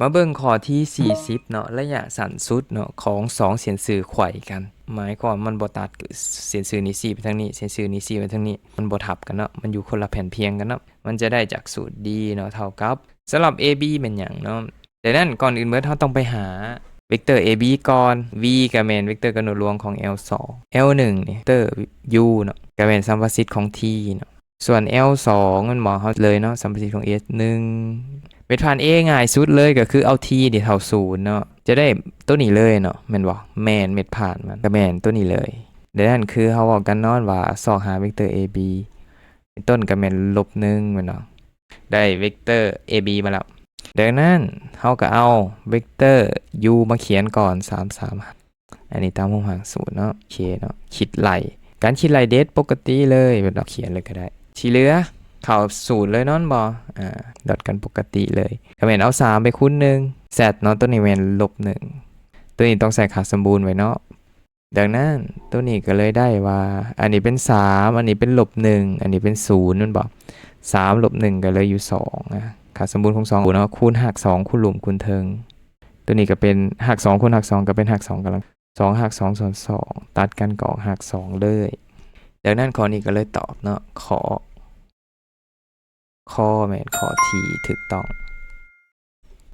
ມາເບິ່ງຂໍ້ທີສີ່ສິບເນາະ ໄລຍະສັ້ນສຸດເນາະ ຂອງສອງເສັ້ນຊື່ໄຂວ້ກັນ ໝາຍຄວາມມັນບໍ່ຕັດ ເສັ້ນຊື່ນີ້ຊີ້ໄປທາງນີ້ ເສັ້ນຊື່ນີ້ຊີ້ໄປທາງນີ້ ມັນບໍ່ທັບກັນເນາະ ມັນຢູ່ຄົນລະແຜ່ນພຽງກັນເນາະ ມັນຈະໄດ້ຈາກສູດ D ເນາະ ເທົ່າກັບ ສຳລັບ AB ແມ່ນຫຍັງເນາະ? ດັ່ງນັ້ນ ກ່ອນອື່ນເບິດ ເຮົາຕ້ອງໄປຫາເວັກເຕີ AB ກ່ອນ V ກໍແມ່ນເວັກເຕີກຳນົດລວງຂອງ L ສອງ L ໜຶ່ງນີ້ ເຕີ U ເນາະ ກໍແມ່ນສຳປະສິດຂອງ T ເນາະ ສ່ວນ L ສອງ ແມ່ນບໍ່ ເຮົາເລີຍເນາະ ສຳປະສິດຂອງ S ໜຶ່ງ ເມັດຜ່ານ A ງ່າຍສຸດເລີຍກໍຄືເອົາ T ນີ້ເທົ່າສູນເນາະ ຈະໄດ້ໂຕນີ້ເລີຍເນາະ ແມ່ນບໍ່? ແມ່ນ ເມັດຜ່ານມັນກໍແມ່ນໂຕນີ້ເລີຍ. ດັ່ງນັ້ນ ຄືເຮົາເວົ້າກັນເນາະວ່າ ຊອກຫາເວັກເຕີ AB ເປັນຕົ້ນກໍແມ່ນລົບໜຶ່ງ ແມ່ນບໍ່? ໄດ້ເວັກເຕີ AB ມາແລ້ວ. ດັ່ງນັ້ນ ເຮົາກໍເອົາເວັກເຕີ U ມາຂຽນກ່ອນ ສາມ ສາມ ອັນນີ້ຕາມຮູບຮ່າງສູດເນາະ ໂອເຄເນາະ ຄິດໄລ່ ການຄິດໄລ່ເດັດປົກກະຕິເລີຍ ແມ່ນບໍ່? ຂຽນເລີຍກໍໄດ້ ທີ່ເຫຼືອເຂົ້າສູດເລີຍເນາະ ແມ່ນບໍ່? ອາ ດອດກັນປົກກະຕິເລີຍ ກໍແມ່ນເອົາສາມໄປຄູນໜຶ່ງ Z ເນາະ ໂຕນີ້ແມ່ນລົບໜຶ່ງ ໂຕນີ້ຕ້ອງໃສ່ຄ່າສົມບູນໄວ້ເນາະ. ດັ່ງນັ້ນ ໂຕນີ້ກໍເລີຍໄດ້ວ່າ ອັນນີ້ເປັນສາມ ອັນນີ້ເປັນລົບໜຶ່ງ ອັນນີ້ເປັນສູນ ແມ່ນບໍ່? ສາມລົບໜຶ່ງກໍເຫຼືອຢູ່ສອງ ອາ ຄ່າສົມບູນຂອງສອງເນາະ ຄູນຮາກສອງ ຄູນລຸ່ມຄູນເທິງ ໂຕນີ້ກໍເປັນຮາກສອງຄູນຮາກສອງ ກໍເປັນຮາກສອງກຳລັງ ສອງຮາກສອງສ່ວນສອງ ຕັດກັນກໍອອກຮາກສອງເລີຍ. ດັ່ງນັ້ນ ຂໍ້ນີ້ກໍເລີຍຕອບເນາະ ຂໍ້ ຂໍ້ແມ່ນຂໍ້ທີ່ຖືກຕ້ອງ.